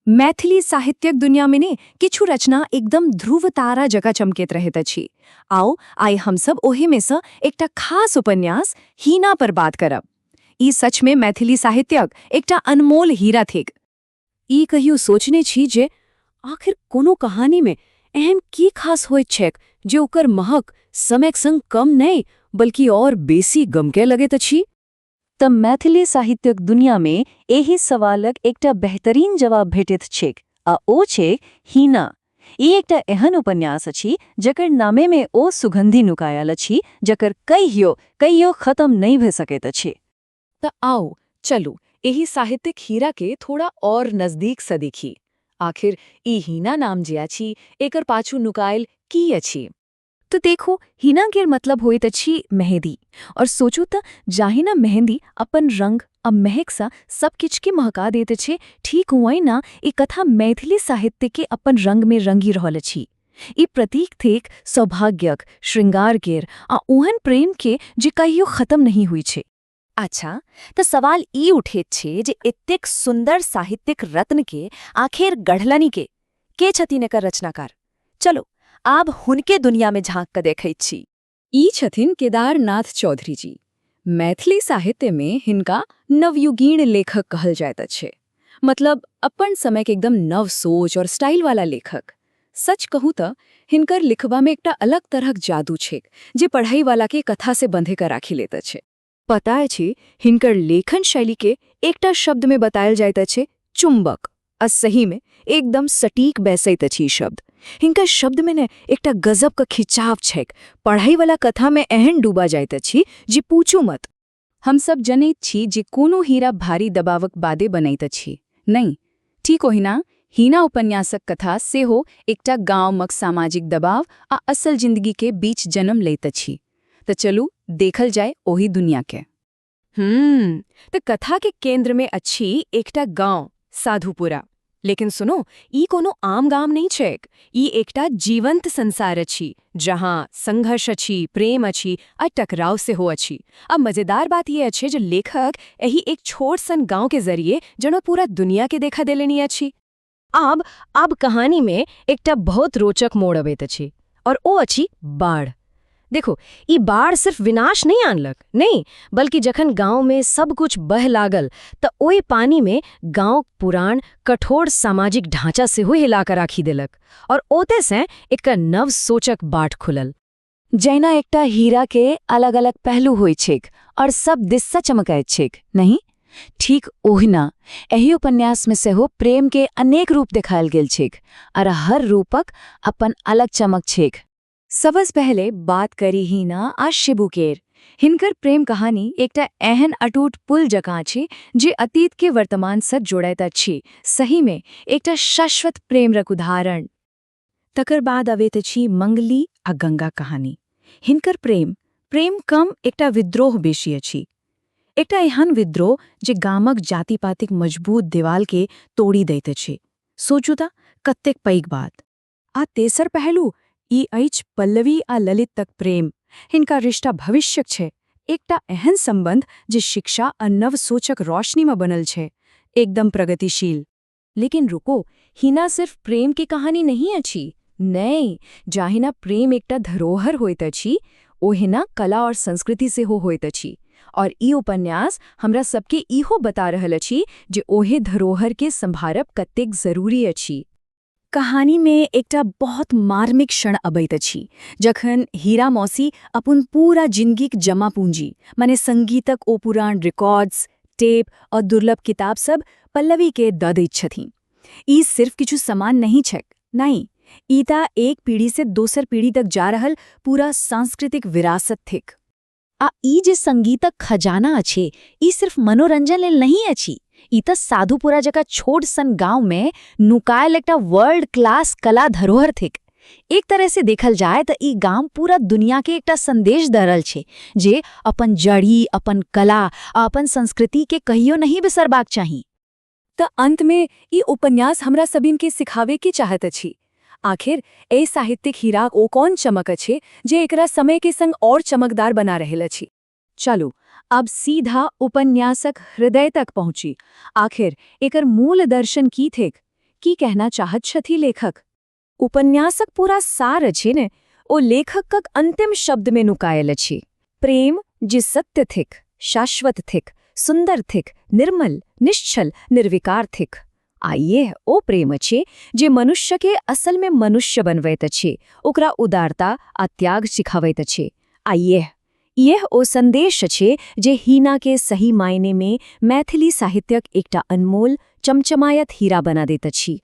मैथिली साहित्यक दुनियामे ने किछु रचना एकदम ध्रुव तारा जकाँ चमकैत रहैत अछि। आउ आइ हमसब ओहिमे सँ एकटा खास उपन्यास हीना पर बात करब। ई सचमे मैथिली साहित्यक एकटा अनमोल हीरा थिक। ई कहियो सोचने छी जे आखिर कोनो कहानीमे एहन की खास होइत छैक जे ओकर महक समयक संग कम नहि बल्कि और बेसी गमकय लगैत अछि? तऽ मैथिली साहित्यक दुनियामे एहि सवालक एकटा बेहतरीन जवाब भेटैत छैक आ ओ छै हीना। ई एकटा एहन उपन्यास अछि जकर नामेमे ओ सुगंधि नुकायल अछि जकर कहियो कहियो खत्म नहि भऽ सकैत अछि। तऽ आउ चलू एहि साहित्यिक हीरा के थोड़ा और नजदीक सँ देखी। आखिर ई हीना नाम जे अछि एकर पाछू नुकायल की अछि? तो देखो, हिना केर मतलब होइत अछि मेहंदी और सोचू तऽ जाहिना मेहंदी अपन रंग आ महकसँ सब किछु के महका दैत अछि, ठीक ओहिना ई कथा मैथिली साहित्य के अपन रंग में रंगी रहल अछि। ई प्रतीक थिक सौभाग्यक, श्रृंगार केर आ ओहन प्रेम के जे कहियो खत्म नहीं हुई छै। अच्छा, तऽ सवाल ई उठैत छै जे एतेक सुंदर साहित्यिक रत्न के आखिर गढ़लनि के छथिन एकर रचनाकार? चलो आब हुनके दुनिया में झांक कऽ देखैत छी। ई छथिन केदारनाथ चौधरी जी। मैथिली साहित्य में हिनका नवयुगीन लेखक कहल जाइत अछि। मतलब अपन समय के एकदम नव सोच और स्टाइल वाला लेखक। सच कहूँ तऽ हिनकर लिखबा में एकटा अलग तरहक जादू छैक जे पढ़ई वाला के कथा से बंधे कर राखि लेत अछि। पता अछि, हिनकर लेखन शैली के एकटा शब्द में बतायल जाइत अछि, चुंबक। आ सही में एकदम सटीक बैसैत अछि ई शब्द। हिनकर शब्द में ने एकटा गजब का खिंचाव छैक। पढ़ई वाला कथा में एहन डूबा जाइत अछि जे पूछू मत। हम सब जनैत छी जे कोनो हीरा भारी दबावक बादे बनैत अछि, नहि? ठीक ओहिना हीना उपन्यासक कथा सेहो एकटा गाँवमक सामाजिक दबाव आ असल जिंदगी के बीच जन्म लैत अछि। तऽ चलू देखल जाय ओही दुनिया के। तऽ कथा के केंद्र में अछि एकटा गांव, साधुपुरा। लेकिन सुनो, ई कोनो आम गाम नहीं छैक। ई एकटा जीवंत संसार अछि जहाँ संघर्ष अछि, प्रेम अछि आ टकराव सेहो अछि। आ मजेदार बात यह अछि जे लेखक एहि एक छोट सन गांव के जरिए जनो पूरा दुनिया के देखा देलनि अछि। आब आब कहानी में एकटा बहुत रोचक मोड़ अबैत अछि और ओ अछि बाढ़। देखो, ई बाढ़ सिर्फ विनाश नहीं आनलक, नहीं, बल्कि जखन गांव में सब कुछ बह लागल तऽ ओहि पानी में गांव पुरान कठोर सामाजिक ढांचा सेहो हिला कऽ राखि देलक और ओते से एक नव सोचक बाट खुलल। जैना एकटा हीरा के अलग अलग पहलू होइ छैक और सब दिस सँ चमकैत छैक, नहीं? ठीक ओहिना एहि उपन्यास में सेहो प्रेम के अनेक रूप देखायल गेल छैक और हर रूपक अपन अलग चमक छैक। सबस पहले बात करी हीना आ शिबू केर। हिनकर प्रेम कहानी एकटा एहन अटूट पुल जकाँ अछि जे अतीत के वर्तमान सँ जोड़ैत अछि। सही में एकटा शाश्वत प्रेमक उदाहरण। तकर बाद अबैत अछि मंगली आ गंगा कहानी। हिनकर प्रेम प्रेम कम एकटा विद्रोह बेसी अछि। एकटा एहन विद्रोह जे गामक जाति पातिक मजबूत देवाल के तोड़ि दैत अछि। सोचू तऽ कतेक पैघ बात। आ तेसर पहलू ई अछि पल्लवी आ ललितक प्रेम। हिनका रिश्ता भविष्यक छै, एकटा एहन संबंध जे शिक्षा आ नव सोचक रोशनी में बनल छै, एकदम प्रगतिशील। लेकिन रुको, हिना सिर्फ प्रेम के कहानी नहीं अछि। नहीं, जाहिना प्रेम एकटा धरोहर होइत अछि, ओहिना कला और संस्कृति सेहो होइत अछि। और ई उपन्यास हमरा सबके इहो बता रहल अछि जे ओहे धरोहर के संभारब कतेक जरूरी अछि। कहानी में एकटा बहुत मार्मिक क्षण अबैत अछि जखन हीरा मौसी अपन पूरा जिंदगीक जमा पूंजी, माने संगीतक ओ पुरान रिकॉर्ड्स, टेप और दुर्लभ किताब सब पल्लवी के दऽ दैत छथिन। ई सिर्फ किछु सामान नहीं छैक, नहीं, ई तऽ एक पीढ़ी से दोसर पीढ़ी तक जा रहल पूरा सांस्कृतिक विरासत थिक। आ ई जे संगीतक खजाना अछि, ई सिर्फ मनोरंजन लेल नहीं अछि। ई तऽ साधुपुरा जकाँ छोट सन गांव में नुकायल एकटा वर्ल्ड क्लास कला धरोहर थिक। एक तरह से देखल जाय तऽ ई गाम पूरा दुनिया के एकटा संदेश दऽ रहल छै जे अपन जड़ी, अपन कला आ अपन संस्कृति के कहियो नहीं बिसरबाक चाही। तऽ अंत में ई उपन्यास हमरा सभिन के सिखावे की चाहत अछि? आखिर एहि साहित्यिक हीराक ओ कौन चमक अछि जे एकरा समय के संग और चमकदार बना रहल अछि? चलू अब सीधा उपन्यासक हृदय तक पहुंची। आखिर एकर मूल दर्शन की थिक? की कहना चाहत छथि लेखक? उपन्यासक पूरा सार अछि ने, ओ लेखकक अंतिम शब्दमे नुकायल अछि। प्रेम जे सत्य थिक, शाश्वत थिक, सुन्दर थिक, निर्मल, निश्चल, निर्विकार थिक। आ इएह ओ प्रेम अछि जे मनुष्यके असलमे मनुष्य बनबैत अछि, ओकरा उदारता आ त्याग सिखाबैत अछि। आ इएह इएह ओ संदेश अछि जे हीनाके सही मायनेमे मैथिली साहित्यक एकटा अनमोल, चमचमायत हीरा बना दैत अछि।